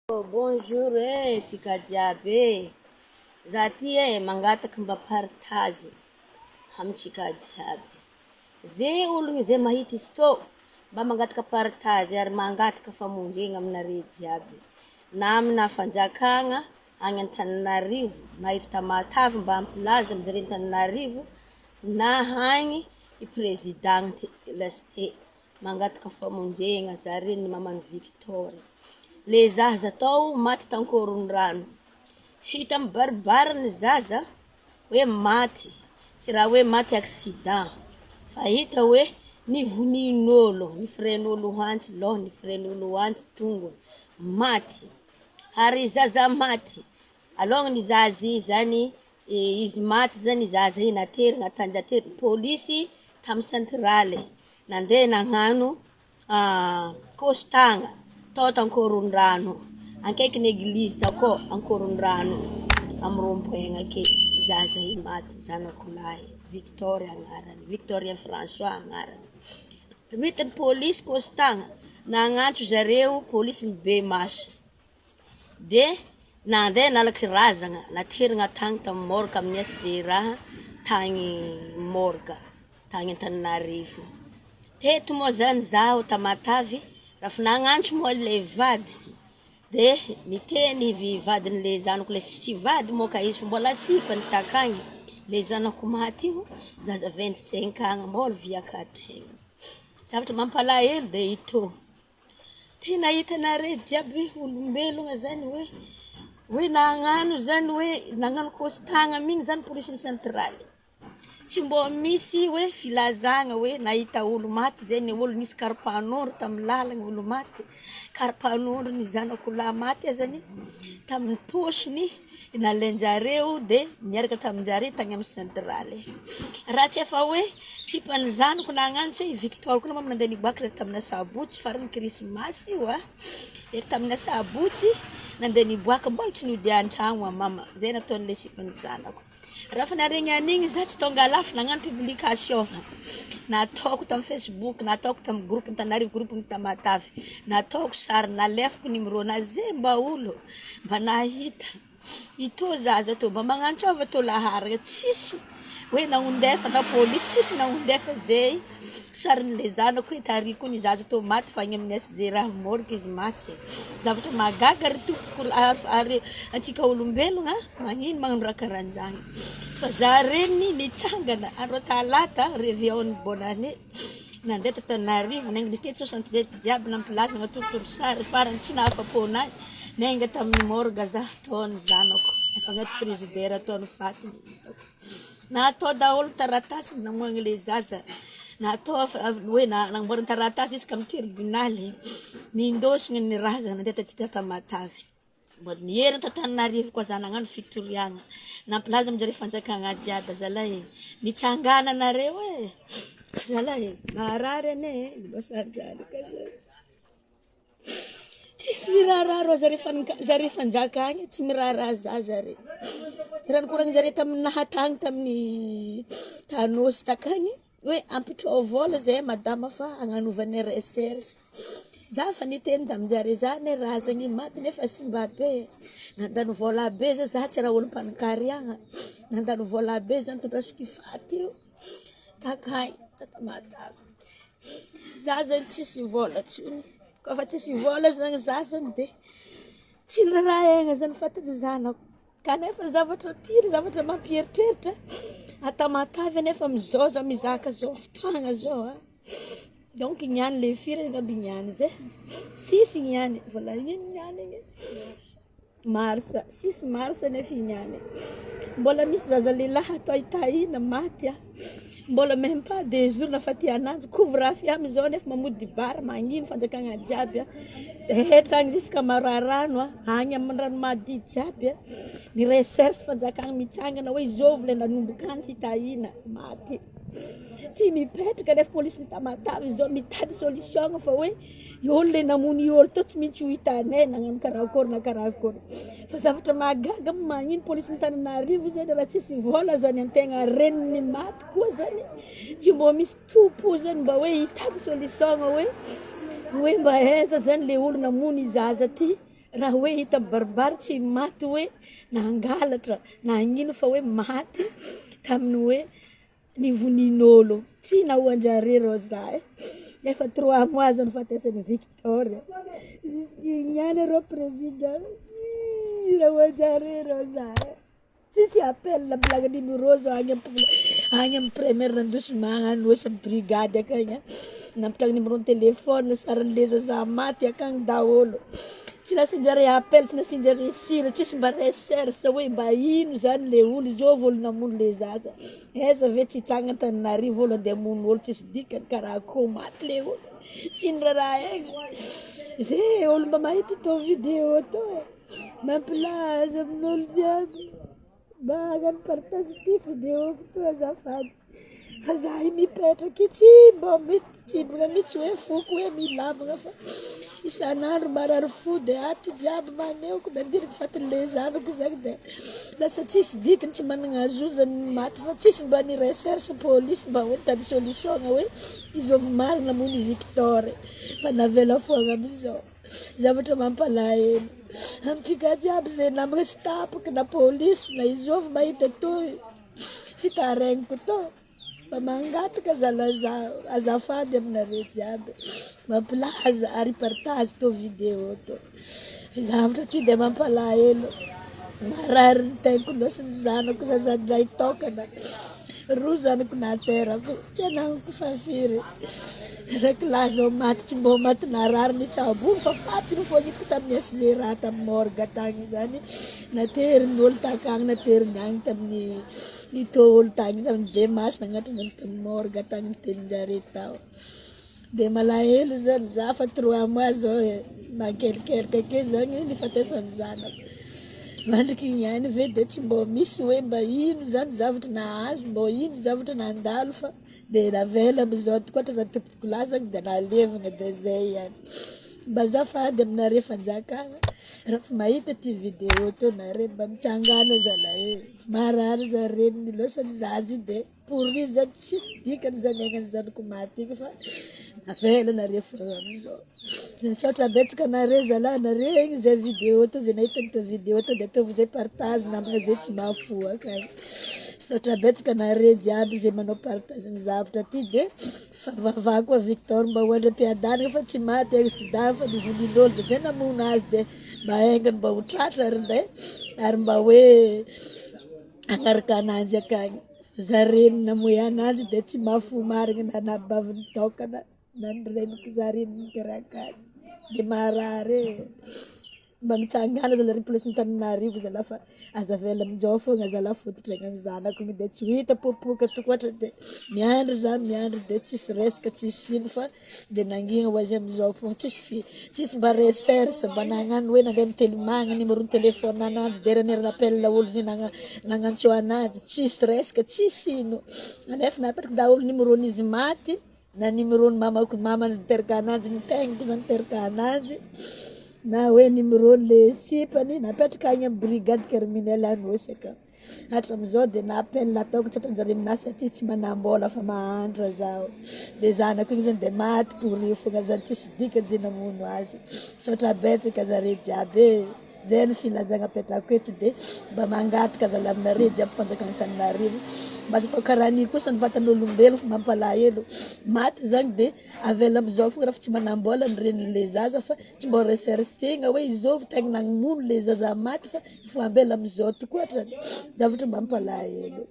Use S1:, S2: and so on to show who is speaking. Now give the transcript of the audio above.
S1: Bonjour eh tsika jiaby eh! Za ty eh mangataky mba partage amitsika jiaby, ze ologny ze mahita izy tô mba mangataka partage ary mangataka famonjegna aminare jiaby, na amina fanjakagna agny Antananarivo na eto Tamatave mba hampilaza aminjare Antananarivo na agny i président lasite. Mangataka famonjegna za reniny maman'i Victor. Le zaza tao maty tankorondrano. Hita mibaribary ny zaza hoe maty, tsy raha hoe maty accident fa hita hoe nivonin'olo, nifiren'olo antsy lôhany, nifiren'olo antsy tongony, maty. Ary zaza maty, alôha ny zaza i zany, izy maty zany zaza i naterina tany, naterina polisy tamy centrale. Nandeha nagnano kôstagna tao t'Ankorondrano, akaikin'ny eglizy takao Ankorondrano, amy rond point ake, zaza io maty, zanako lahy, Victor agnarany, Victorien François agnarany. Nohitan'ny polisy kôstagna, nagnantso zareo polisin'i Bemaso. De nandeha nalaky razagna, naterigna tagny tamin'ny morgue amin'ny SGRA tagny morgue tagny Antananarivo. Teto moa zany zaho Tamatave, raha nagnantso moa le vadiny de niteny i vadin'le zanako le tsy vady moa ka izy fa mbola sipany takagny, le zanako maty io zaza 25 ans mbola viakatr'aigna. Zavatra mampalahelo de ito. Tena hitanareo jiaby hoe olombelogna zany hoe hoe nagnano zany hoe nagnano kôstagna mihitsy zany police centrale. Tsy mbô misy hoe filazagna hoe nahita olo maty zay ny olo nisy karapanondro tamin'ny lalagna olo maty, karapanondro ny zanako lahy maty azany tamin'ny paosiny nalain-jareo de niaraka tamin-jare tagny amin'ny centrale. Raha tsy efa hoe Sipan'ny zanako nagnantso hoe i Victor koa mama nandeha niboaka ery tamina sabotsy faran'ny krismasy io a, ery tamina sabotsy nandeha niboaka mbola tsy nody an-tragno a mama, zay nataon'le sipan'ny zanako. Raha fa naregny an'igny za tsy tonga lafo nagnano publication, nataoko tamin'ny facebook, nataoko tamin'ny groupe Antananarivo, groupe ny Tamatave, nataoko sary nalefako numéro-nazy ze mba olo mba nahita. Ito zaza tô mba magnantsôva tô laharagna tsisy hoe nagnondefa na polisy tsisy nagnondefa zay sarin'le zanako hoe tary koa ny zaza tô maty fa agny amin'ny SG raha morgue izy maty e, zavatra mahagaga ry tompoko ary antsika olombelogna magnino magnano raha karanjany fa za reniny nitsangana andro talata reveillon bonne année nandeha t'Antananarivo nainga nisy teto 67 jiaby nampilaza natorotoro sary farany tsy nahafapo anahy. Niainga tamin'ny morgue za tao ny zanako, efa agnaty frigidaire tao ny fatiny hitako. Natao daholo taratasy namoahana le zaza, natao hoe namboarina taratasy isaka amin'ny tribonaly, nindosina ny razana nandeha taty Tamatave. Mbola niherina t'Antananarivo koa za nagnano fitoriagna, nampilaza amin-jareo fanjakagna jiaby zalahy e, mitsangàna nareo e, zalahy e, marary anie e, mba sarozaroko zalahy. Tsisy miraharaha rô zare fan- zare fanjakagna e, tsy miraharaha za zare. Raha nikoragnin-jare taminahy tagny tamin'ny Tanosy takagny hoe ampitrao vôla zay madama fa agnanovanay recherche. Za fa niteny taminjare za anie razagny maty nefa simba be, nandany vôla be za, za tsy raha olo mpanankariagna, nandany vôla be za nitondrasiko io faty io takagny ta Tamatave. Za zany tsisy vôla tsony, kôfa tsisy vôla zany za zany de tsy niraharahaigna zany fatin'ny zanako, kanefa zavatra tiany zavatra mampieritreritra à Tamatave anefa amizao za mizaka zao fotoagna zao a, donc niany le firy angamba niany zay, six niany, mbola ino niany igny. Mars, six mars nefa igny ihany. Mbola misy zaza lehilahy atao itahiana maty a. Mbola même pas deux jours nahafaty ananjy, couvre feu amizao nefa mamody bar magnino fanjakana jiaby a. Rehetra agny jusqu'à Mararano a, agny amin'ny ranomadio jiaby a. Ny recherche fanjakana mitsangana hoe izôvy le nanomboka antsy itahiana maty. Tsy mipetraka nefa police ny Tamatave zao mitady solution fa hoe I olo le namono i olo teo tsy maintsy ho hitanay nagnano karakory na karakory. Fa zavatra mahagaga moa magnino police Antananarivo zany raha tsisy vola zany antegna reniny maty koa zany tsy mbô misy tompo zany mba hoe hitady solution hoe hoe mba aiza zany le olo namono i zaza ty. Raha hoe hita mibaribary tsy maty hoe nangalatra na hagnino fa hoe maty tamin'ny hoe nivonin'olo. Tsy nahoan-jare rô za e. Efa trois mois zao nifatesan'i Victor. Jusque niany rô président, tsy nahoan-jare rô za e. Tsisy appel mbola numéro zao agny agny amin'ny première Andosimagna Anosy amin'ny brigade akagny. Nampitrahana numéro téléphone sarin'le zaza maty akagny daholo. Tsy nasian-jare appel, tsy nasian-jare sira, tsisy mba recherche hoe mba ino zany le olo, zôvy olo namono le zaza. Aiza ve tsy hitsanga Antananarivo olo andeha hamono olo tsisy dikany karaha akoho maty le olo. Tsy niraharaha aigna. Zay olo mba mahita tô vidéo tô e. Mampilaza amin'olo jiaby mba hagnano partage ty vidéo to azafady. Fa za io mipetraky io tsy mbô mety tsy mbola mitsy hoe foko hoe milamina fa isan'andro marary fo de ato jiaby maneoko nandiniky fatin'le zanako zany de lasa tsisy dikany, tsy managna zo zany ny maty fa tsisy mba ny recherche polisy mba hoe nitady solution hoe izôvy marina moa ny Victor fa navela foagna amizao. Zavatra mampalahelo amintsika jiaby zay namagna tsy tapaka na polisy na izôvy mahita toy fitarainako tô mba mangataka zala zaho azafady aminareo jiaby mampilaza ary partage tô vidéo tô zavatra ty de mampalahelo marary ny taiko loatra ny zanako zazalahy tokana roa zanako naterako tsy anagnako fahafiry. Raiky lahy zao maty tsy mbô maty narary nitsaboina fa fatiny fô hitako tamin'ny SGRA tamin'ny morgue tagny zany naterin'ny olo takagny nateriny agny tamin'ny nitô olo tagny tamin'ny Bemasy nagnatitra ananjy tamin'ny morgue tagny nitenin-jare tao. De malahelo zany za fa trois mois zao e mankelikelika ake zany nifatesan'ny zanako. Mandriky igny ihany ve de tsy mbô misy hoe mba ino zany zavatra nahazo mbô ino zavatra nandalo fa De navela amizao tokoa tra tompoko lahy zany de nalevina de zay ihany. Mba azafady aminareo fanjakana rafa mahita ty video to nare mba mitsangana zalahy e. Marary za reniny losany zaza io de pourri zany tsisy dikany zany aignany zanako maty igny fa navela nare fogna amizao. Misaotra betsaka anare zalahy nare igny zay video to zay nahita an'ito video to de ataovy zay partage namagna zay tsy mahafoaka akagny. Misaotra betsaka anare jiaby zay manao partage ny zavatra ty de fa vavaha koa Victor mba ho andram-piadanana fa tsy maty accident fa nivonin'olo de zay namono azy de mba haingana mba ho tratra ary nde ary mba hoe hagnaraka ananjy akagny. Za reny namoy ananjy de tsy mahafoy marigny na anabaviny tokana. Na ny reniko za reny niteraka azy de marary e, mba mitsangana zalahy ry police Antananarivo zalahy fa aza avela aminjao fogna zalahy fototry ny zanako igny de tsy ho hita popoka tokoatra de miandry za miandry de tsisy resaka tsisy ino fa de nangina ho azy amizao fogna tsisy fi- tsisy mba recherche mba nagnano hoe nandeha nitelimagna numéro téléphone ananjy de ny appel olo zay nagnantso ananjy tsisy resaka tsisy ino nefa napetraka daholo numéro-n'izy maty. Na numéro ny mamako mamany niteraka ananjy, ny tegnako zany niteraka ananjy, na hoe numéro le sipany napetraka agny amin'ny brigade criminelle Anosy aka. Hatramizao de na appel ataoko tsy ataonjareo aminahy satria tsy manam-bola fa mahantra zaho. De zanako igny zany de maty pourri fogna zany tsisy dikany zay namono azy. Misaotra betsaka zare jiaby e. Zay ny filazagna apetrako eto de mba mangataka zalahy aminareo jiaby fanjakana Antananarivo mba aza atao karaha an'io kosa ny vatan'olombelo fa mampalahelo maty zany de avela amizao fogna raha fa tsy manambola ny renin'le zaza fa tsy mbô recherchena hoe izôvy tegna namono le zaza maty fa efa ambela amizao tokoa hatrany zavatra mampalahelo.